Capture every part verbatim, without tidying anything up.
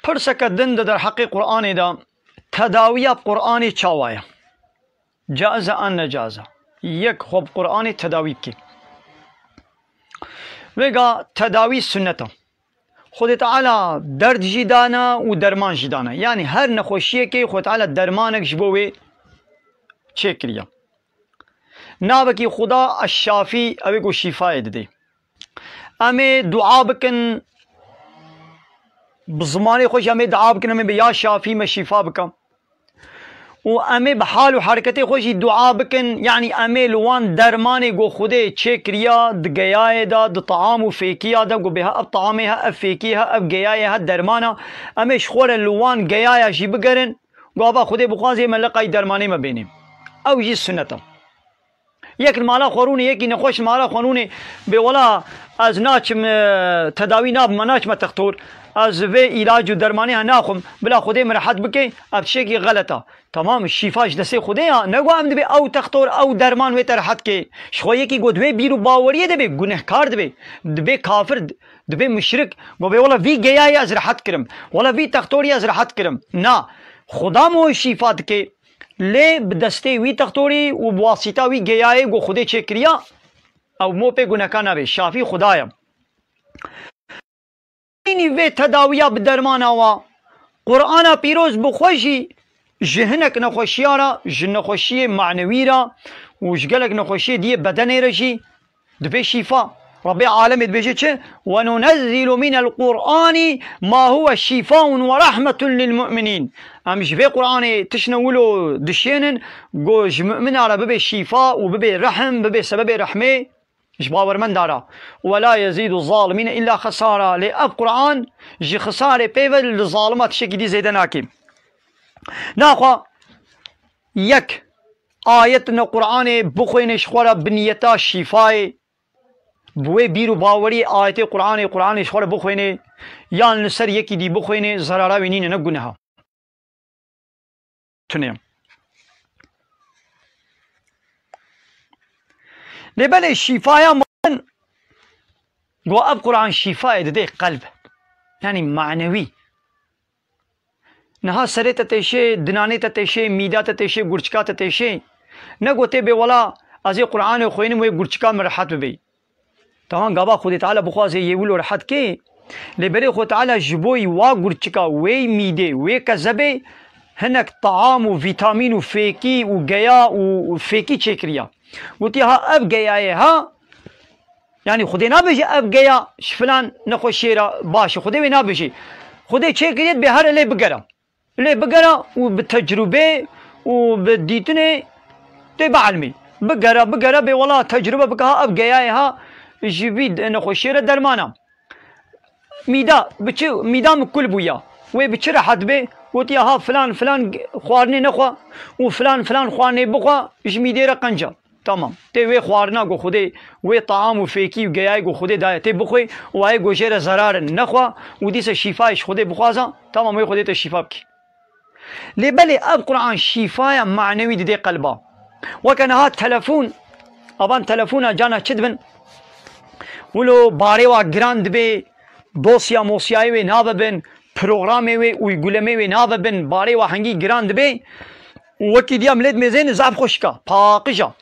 Pirseke din di derheqê Qur'anê de, tedawiya bi Qur'anê çawa ye? Caize an necaze? Yek xwe bi Qur'anê tedawî bike. Vêga tedawî sunnet e. Xwedê Teala derd jî dane û derman jî dane. Yanî her nexweşiyekê Xwedê Teala dermanek ji bo wê çêkiriye. Navekî Xuda Eşşafî, ew ê ku şîfayê didê. Em ê dua bikin, bi zimanê xwe jî em ê dua bikin, em ê bi ya Şafî me şîfa bike. Û em ê bi hal û hereketê xwe jî dua bikin, yanî em ê li wan dermanê ku Xwedê çêkiriya, di geyayê de, di taam û fêkiya de, ku bê he ev taamê he, ev fêkiyê he, ev geyayê he dermana, em ê ji xwe re li wan geyaya jî bigerin, ku ava Xwedê bixwazê me leqay dermanê me bênê. Ew jî sunnet e. Yek li mala xwe rûnê, yekî nexweş li mala xwe rûnê, bê wela ez naçim, e, tedawî nabim, me naçime textor, ez vê îlac û dermanê he naxwim, bila Xwedê min rehet bike, ev tiştekî xelet e. Tamam, şîfa ji destê Xwedê ya, ne ku em dibê ew textor, ew derman wê te rehet ke. Ji xwe yekî ku di wê bîr û baweriyê de bê, gunehkar dibê, dibê kafir, dibê muşrik, ku bê wela vî geyayê ez rehet kirim, wela vî textorî ez rehet kirim. Na, Xuda min wê şîfa dike. Lê bi destê wî textorî û bi wasîta wî geyayê ku Xwedê çêkiriya, ew mo pê guneka nabe. Şafî Xuda ye. Eynî vê tedawiya bi dermana wa. Qur'ana pîroz bi xwe jî ji hinek nexweşiya re, ji nexweşiyê manewî re û ji gelek nexweşiyê diyê bedenê re jî Dibê şîfa. Rebbê alemê dibêje çi? "Ve nunezzilu minel Qur'ani ma huve şîfaun ve rahmetun lil mu'minîn." Em ji vê Qur'anê tiştine wilo dişênin, ku ji mu'mina re bibe şîfa û bibe rehm, bibe sebebê rehmê ji bawermenda re. "Ve la yezîdu zalimîne illa xesara." Lê ev Qur'an ji xisarê pê ve li zalima tiştekî dî zêde nake. Naxwe yek ayet ne Qur'anê bixwêne ji xwe re bi niyeta şîfayê. Bi wê bîr û bawerî ayetê Qur'anê, Qur'anê ji xwe re bixwêne, yan li ser yekî dî bixwêne, zerara wî nîne, ne guneha. Tune. Lê belê şîfaya mezin, go ev Qur'an şîfayê didê qelb. Yanî manewî. Niha serê te têşê, dinanê te têşê, mîda te têşê, gurçika te têşê. Ne gotê bê wela ez ê Qur'anê xwênim wê gurçika min rehet bibê. Tamam, gava Xwedê Teala bixwaze yê wilo rehet kê. Lê berê Xwedê Teala ji bo wa gurçika, wê mîdê, wê kezebê hinek taam û vîtamîn û fêkî û geya û fêkî çêkiriya. Gotiye ha ev geyayê ha, Yanî Xwedê nabêje ev geya ji filan nexweşiyê re baş e. Xwedê wê nabêje. Xwedê çê kiriye bê here lê bigere. Lê bigere û bi tecrûbê û bi dîtinê tê bielmê. Bigere, bigere bê wela tecrûbe bike ha ev geyayê ha ji vî nexweşiyê re derman e. Mîda, bi çi, mîda min kul bûya. Wê bi çi rehet bê? Gotiye ha filan, filan xwarinê nexwe û filan, filan xwarinê bixwe ji mîdê re qenc e. Tamam. Tê wê xwarina ku Xwedê, wê taam û fêkî û geyayê ku Xwedê daye, tê bixwê û ayê ku jê re zerar in nexwe û dîsa şîfayê ji Xwedê bixwaza, tamam, wê Xwedê te şîfa bike. Lê belê ev Qur'an şîfaya manewî didê qelba. Weke niha telefon, avan telefona cana çi dibin? Wilo barê wa giran dibê, dosya mosyayê wê navebin, programê wê, uygulemê wê navebin, barê wa hengî giran dibê. Û wekî diya milêt mêzên zaf xweşika, paqija.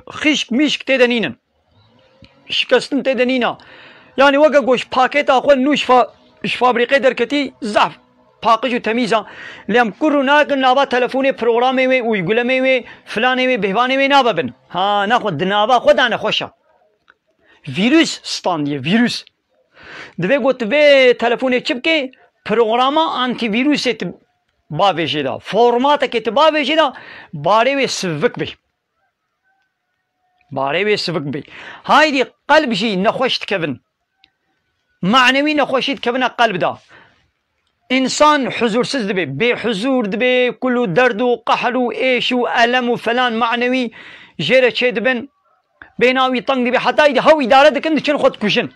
Xişk mîşk tê de nînin. Şikestin tê de nîna. Yanî weke ku ji pakêta xwe nû ji fa-, ji fabrîqê derketî zaf paqij û temîz a. Lê em kur û nakin nava telefonê, programê wê, uygulemê wê, filanê wê, bêhvanê wê navebin. Ha, naxwe di nava xwe de nexweş a. Vîrus standiye, vîrus. Divê ku tu vê telefonê çi bikê, programa antîvîrusê tu bavêjê de, formatekê tu bavêjê de, barê wê sivik bê. Barê wê sivik bê. Haydî qelb jî nexweş dikevin. Manewî nexweşî dikevine qelb de. Însan huzursiz dibe, bêhuzur dibe, kul û derd û qehr û êş û elem û felan manewî jê re çêdibin. Bêhna wî teng dibe, heta îdî hew îdare dikin, diçin xwe dikujin.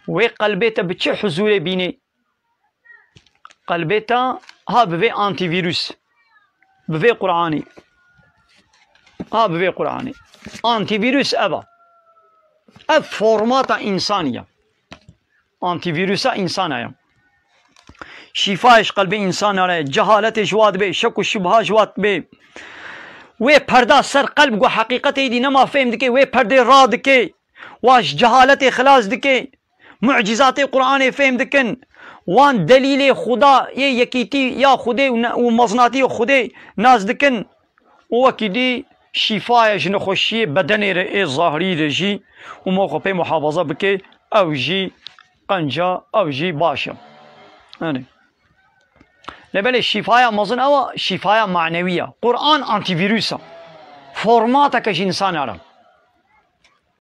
Wê qelbê te bi çi huzurê bînê? Qelbê te ha bi vê antîvîrus, bi vê Qur'anî. Ha bi vê Qur'anî. Antîvîrus ev a. Ev formata însanî ya. Antîvîrusa însana ya. şîfayê ji qelbê însana re, cehaletê ji wa dibe, şek û şubha ji wa dibe. Wê perda ser qelb ku heqîqetê êdî nema fêm dike, wê perdê radike. Wa ji cehaletê xilas dike. Mucîzatê Qur'anê fêm dikin. Wan delîlê Xuda yê yekîtî ya Xudê û ne-, û mezinatî ya Xudê nas dikin. Û wekî dî şîfaya ji nexweşiyê bedenê re ê zahirî re jî û mo xwe pê muhafaza bike, ew jî qenca, ew jî baş e. Erê. Lê belê şîfaya mezin ew e, şîfaya manewî ye. Qur'an antîvîrus e. Formateke ji însana re.